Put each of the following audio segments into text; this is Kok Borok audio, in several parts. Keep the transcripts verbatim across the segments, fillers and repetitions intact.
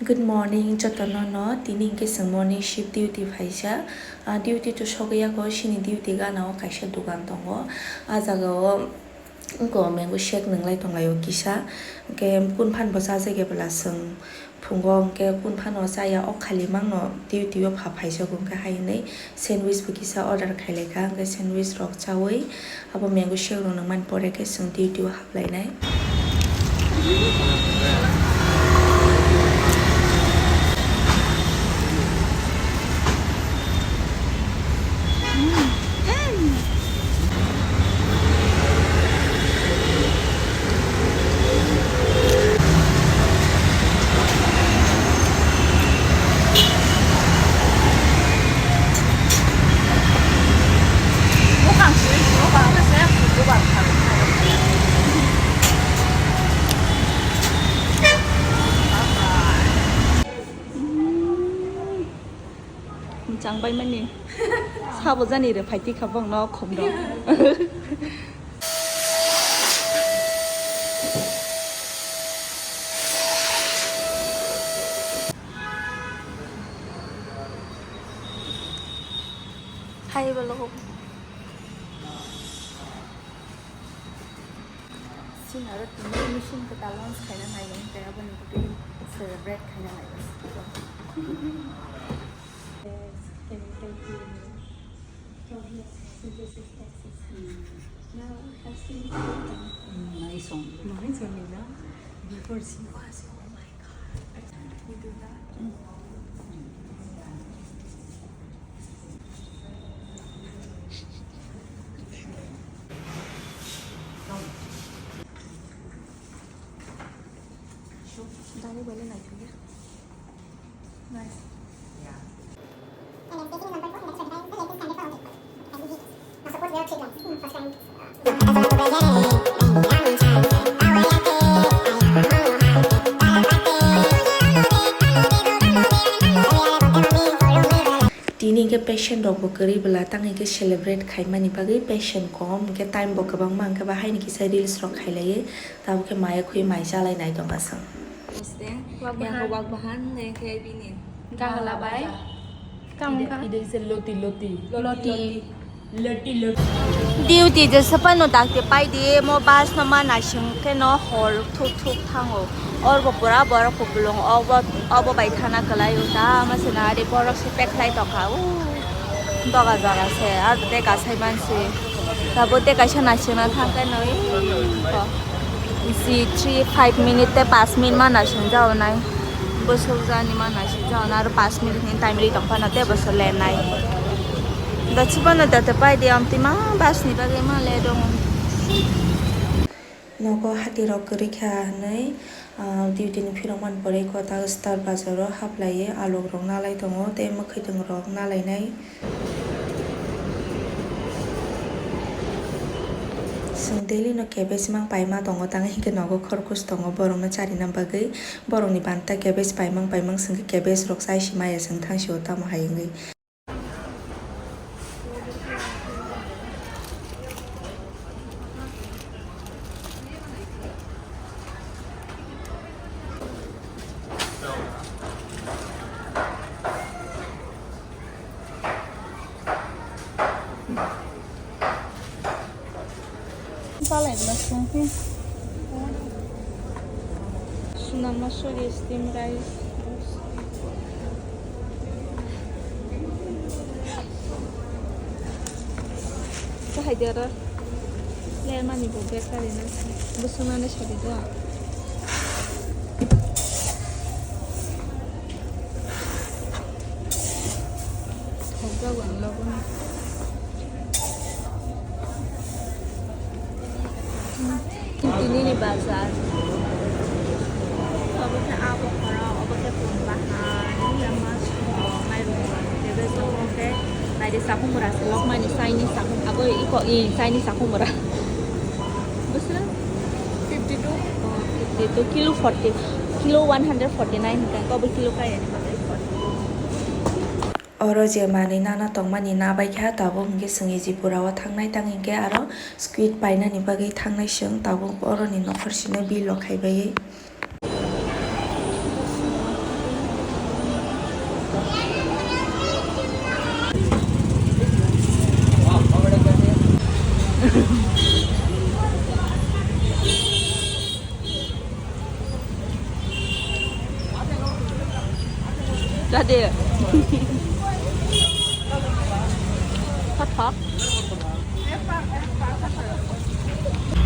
Good morning jotono no, tini hwnkhe chwng morning shift duty phaisa. Ah, duty to sogwi yago, chini duty gana o kaisa dugan tongo. Ah jaga o wngkha o mango shake nwnglai tonglaio kisa. Hwnkhe kun phan bo chajak ya bwla chwng phungo, hwnkhe kun phano chaya, o khali mangno duty o pha phaijago, hwnkhe hai hwnwi sandwich bo kisa order khailaikha, hwnkhe sandwich rok chaui abo mango shake rok nangmani pore khe chwng duty o haplainai. Chang bai mani. Sabo jani re phaiti kha bong no khum do. Hai bolo. Sin aro tini mission kwtal launch khaina nai, tei aboni bagwi celebrate khaina nai. Yes, can you thank you? Yes, this is Texas. Now, I've seen nice one. Nice one, Lina. Before she was, oh my God. You do that? Dari bale naithok ya. Nice. Tini hwnkhe patient rok bo kwrwi bwla, tang hwnkhe celebrate khaimani bagwi patient kom, hwnkhe time bo kwbangma, hwnkhe bo haino kisa reels rok khailaiwi, tabukhe maya khwi mai chalai nai tongkha chwng. Wak bahan. Wak bahan, hwnkhe bini. Gagala bai. Tamo kha? Ide, ide se loti, loti. Loti. Loti, loti. Duty jesa phano dakti pai di, mo bus no ma naising khe no hor thuk thuk thango. Or bo pura borok kupulung obo, obo bai thana kwlai o ta, ama se na ari borok se pek khlai tongkha. U doga jaga se, ar tei kasai mansi. Tabo tei kaisa naisingna thang khe no, i ko. Si three, five minute tei pas minute ma naising jao nai. Bwswk jani ma naising jao na, aro pas minute ni time ri tong phano tei bwswk le nai. Da chibano da te pai di, amtwi ma bus ni bagwi ma le dong. Nogo hati rok kwrwi kha hwnwi, ah, duty ni phirok man pore kota Star Bazar o haplaiwi alok rok nalai tongo tei mwkhwtwng rok nalainai. Chwng daily no cabbage mang paima tongo, tang hwnkhe nogo khorokos tongo borokno charina bagwi. Borokni banta cabbage paimang paimang chwngkhe cabbage rok chai se maya chwng thang sio tamo hai wngwi. Palai bwla song khe. Sunama sori steam rice. Bahai de aro. Lemani bo bakery na se. Bwswk nani sadi do. Thokjago ang lobo ni. Tini ni bazar. Obo khe abo khoro, obo khe pun bahai, tei mas rok, mairung rok, tei bejak rok khe naidi sakhumura se lokmani Chinese sakhum, abo iko, i Chinese sakhumura. Bwswk? Fifty two. Oh, fifty two, kilo forty, kilo one hundred forty nine hwnkhe, obo kilo kaya ni bagwi forty. Oro je manwi nana tongmani na baikha, tabuk hwnkhe chwng Ejipura o thangnai, tang hwnkhe aro squid painani bagwi thangnai chwng, tabuk oroni nokhor sino bill o khaibaiwi. Ade. Thot thok.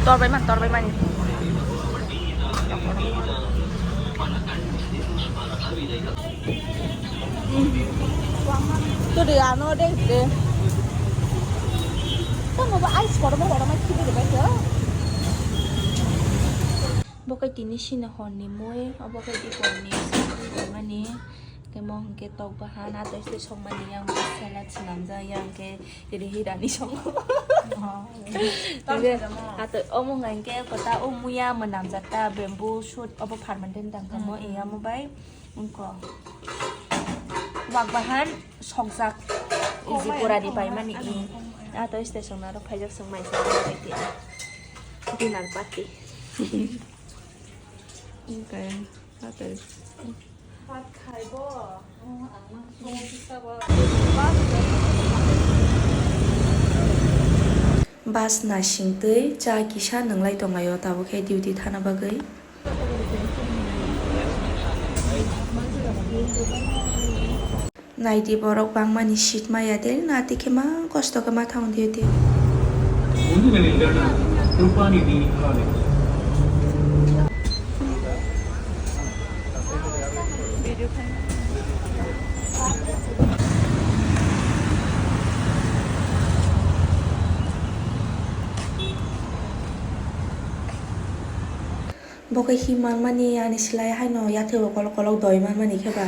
Torbai man, torbai mani. Todi ano de de. Tamo ba ice kormo kormo khibi de bai. Bo khe tini sini horni mui, obo khe di horni mani. Khe mo hwnkhe tok bahan, ato se songmani yang salad swnamjak, yang khe rihirani songo. Tei ato omo hwnkhe kota o muya mwnamjak ta bamboo shoot, obo permanent tang kamo, iya mo bai wngko. Wak bahan sokjak, iji purani paimani i. Ato station aro phaijak song mai sa dinner party. Okay. Bus nasing twi cha kisa nwnglai tonglaio tabuk khe duty thana bagwi. Naidi borok bangmani seat maya de na tei khe ma kosto khe ma thang di di. ముందుగా నిల్చున్న రూపానిధి college. Bo khe him manmani ani slai haino yathego kolok kolok doi manmani khe ba.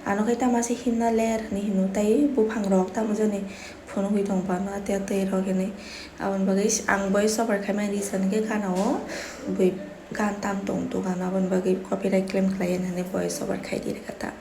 Ano khe tamo se himna ler hinwi hino, tei buphang rok tamo jani phunugwi tong pano atya tei rok hinwi. Aboni bagwi ang voice over khaimani reason khe gana o bui gan tam tong dogano, aboni bagwi copyright claim khlai hinwi voice over khai di rwkha ta.